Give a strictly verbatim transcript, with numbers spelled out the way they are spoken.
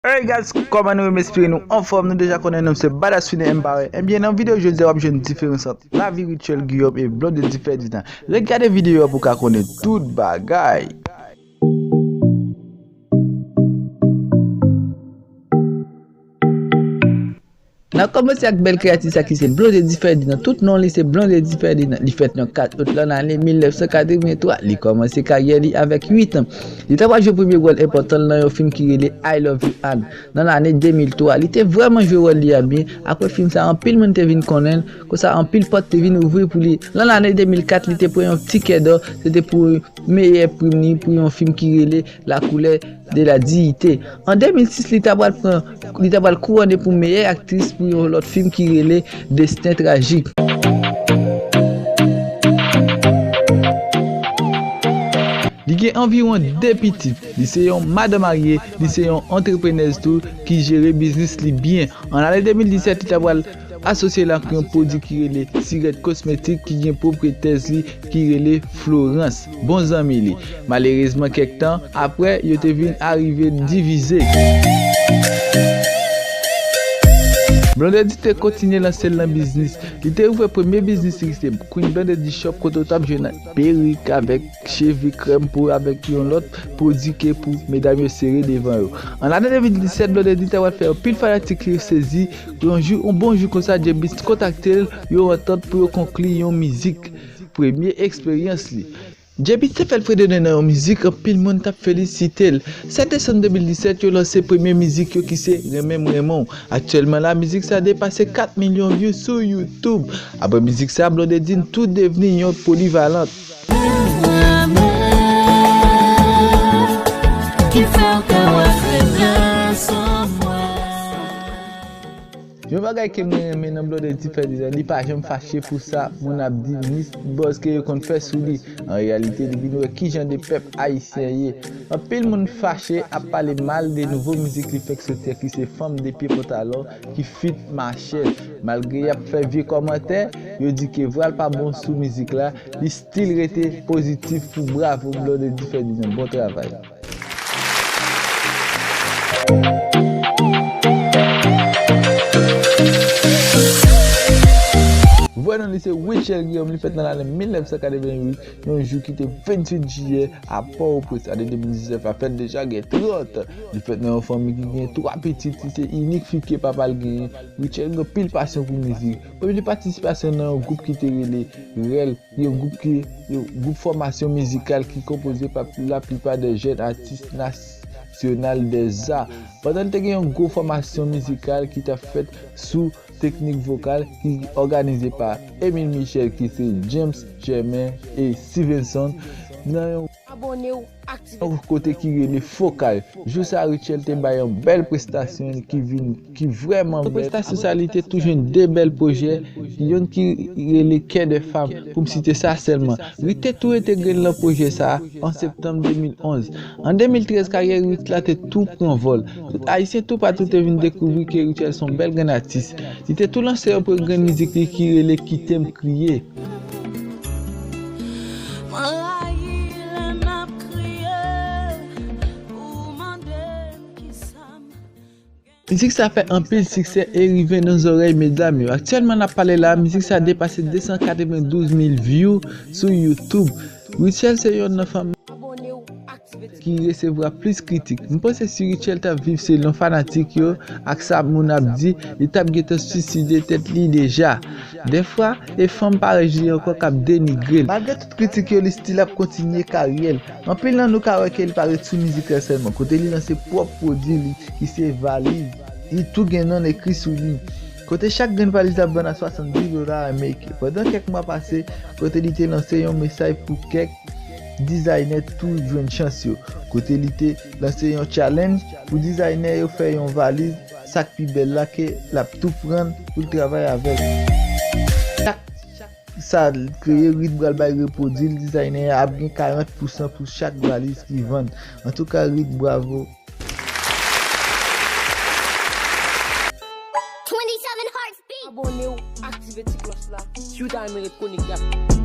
Hey guys, kòman nou ye? M espere nou anfòm. Nou deja konnen non m se Badass Fine Empire. Ebyen, nan videyo jodi a, w ap jwenn diferans ant lavi Rutshelle Guillaume e Blondedy Ferdinand. Ret gade videyo a pou w ka konnen tout bagay. N ap kòmanse ak bèl kreyati sa ki se Blondedy Ferdinand. Tout non li se Blondedy Ferdinand. Li fèt nan kat out lan ane mil nèf san katrevenntwa. Li kòmanse karyè li avèk uit an. Li ta pral jwe premye wòl enpòtan l nan yon fim ki rele I Love You Ann nan lane de mil twa. Li te vrèman jwe wòl li a byen. Apre fim sa, anpil moun te vin konnen l. Konsa, anpil pòt te vin ouvri pou li. Nan lane de mil kat, li te pran yon Ticket d'Or. Se te pou meyè prim li pou yon fim ki rele La Couleur de la Dignité. An de mil sis, li ta pral pran, li ta pral kouwone pou meyè aktris pou yon lòt fim ki rele Destin Tragique. Li gen anviwon de pitit. Li se yon madan marye, li se yon antreprenèz tou ki jere biznis li byen. An ane de mil disèt, li ta pral asosye l ak yon pwodui ki rele Sirèt Kosmetik ki gen pwopriyetè li ki rele Florence. Bon zanmi li. Malerezman, kèk tan apre, yo te vin arive divize. Blondedy te kontinye lanse l nan biznis. Li te ouvè premye biznis li, se Queen Blondedy Shop, kote w t ap jwenn perik avèk cheve krèm po avèk yon lòt pwodui ke pou medam yo sere devan yo. An ane de mil disèt, Blondedy ta pral fè anpil fanatik li sezi. Yon jou, yon bon jou konsa, J-Beatz kontakte l, yo antant pou yo konkli yon mizik. Premye eksperyans li. J-Beatz te fè l fredone nan yon mizik, anpil moun t ap felisite l. Sèt desanm de mil disèt, yo lanse premye mizik yo ki se Renmen M Renmen W. Aktyèlman la, mizik sa depase kat milyon views sou YouTube. Apre mizik sa, Blondedy tou devni yon polivalant. Ki fè w ka wè fèblès an mwen. Yon bagay ke mwen renmen nan Blondedy Ferdinand, li pa janm fache pou sa moun ap di, ni buzz ke yo konn fè sou li. An reyalite, li vin wè kijan de pèp ayisyen ye. Anpil moun fache ap pale mal de nouvo mizik li fèk soti a ki se Fanm de pye pantalon ki feat Machel. Malgre y ap fè vye kòmantè, yo di ke vwa l pa bon sou mizik la, li still rete pozitif pou bravo Blondedy Ferdinand. Bon travay. Vwè non li se Rutshelle Guillaume, li fèt nan lane mil nèf san katrevenn uit, yon jou ki te venntuit jiyè a Pòtoprens. Ane de mil diznèf la fèt deja gen trant. Li fèt nan yon fanmi ki gen twa pitit, li se inik fi ke papa l genyen. Rutshelle gen anpil pasyon pou mizik. Premye patisipasyon nan yon gwoup ki te rele Rèl, yon gwoup ki, yon gwoup fòmasyon mizikal ki konpoze pa laplipa de jèn atis nasyonal dèza. Pandan l te gen yon gwo fòmasyon mizikal ki t ap fèt sou teknik vokal ki òganize pa Emile Michel ki se James, Germain e Stevenson nan yon Abone w, aktive yon kote ki rele Fokal. Jou sa, Rutshelle te bay yon bèl prestasyon ki vin, ki vrèman bèl. Apre prestasyon sa, li te tou jwenn de bèl pwojè, yonn ki rele Cœur de Femme, pou m site sa sèlman. Ruth te tou entegre l nan pwojè sa an septanm de mil onz. An de mil trèz, karyè Ruth la te tou pran vòl. Tout Ayisyen toupatou te vin dekouvri ke Rutshelle se yon bèl grenn atis. Li te tou lanse yon premye grenn mizik li ki rele Kite m kriye. Mwen rayi lè n ap kriye, ou mande m kisa m. Mizik sa fè anpil siksè e rive nan zòrèy medam yo. Aktyèlman n ap pale la, mizik sa depase de san katrevendouz mil view sou YouTube. Rutshelle se yonn nan fanm ki resevwa plis kritik. M panse si Rutshelle t ap viv selon fanatik yo ak sa moun ap di, li t ap gentan swiside tèt li deja. Dèfwa, e fanm parèy li ankò k ap denigre l. Malgre tout kritik yo, li still ap kontinye karyè l. Anpil nan nou ka wè ke li pa ret sou mizik la sèlman, kote li lanse pwòp pwodui li, ki se valiz. Li tou gen non l ekri sou li. Kote chak grenn valiz ap vann a swasanndis dola ameriken. Pandan kèk mwa pase, kote li te lanse yon mesaj pou kèk dizaynè tou jwenn chans yo. Kote li te lanse yon challenge pou dizaynè yo fè yon valiz sa k pi bèl la ke l ap tou pran pou l travay avè l. Chak sa l kreye, Ruth pral bay repwodui l, dizaynè a ap gen karant pousan pou chak valiz ki vann. Antouka, Ruth, bravo. Twenty-seven Hearts Beat. Abone w, aktive ti klòch la, si w ta renmen ret konekte ak